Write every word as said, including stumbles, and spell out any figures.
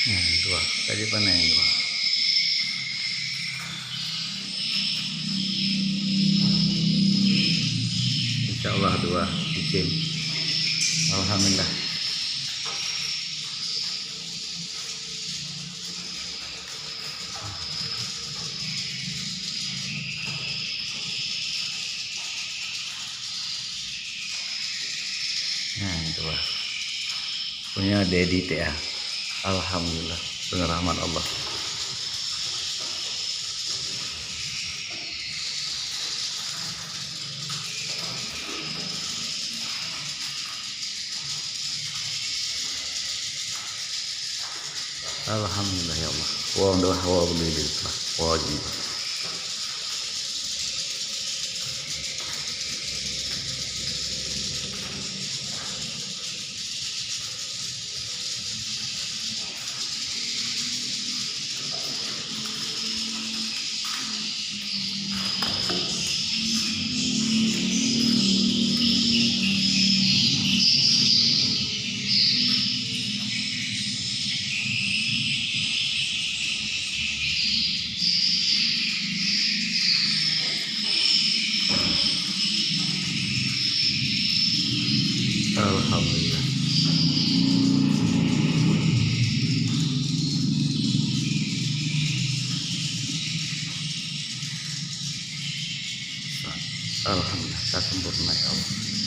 Dua, tadi panen dua. Insya Allah dua cicing. Alhamdulillah. Nah, itu lah. Punya Dedi T A. Alhamdulillah, dengan rahmat Allah. Alhamdulillah ya Allah. Wa dah wa boleh lah. Wa jumpa. Alhamdulillah. Alhamdulillah, ka sempurna ya Allah.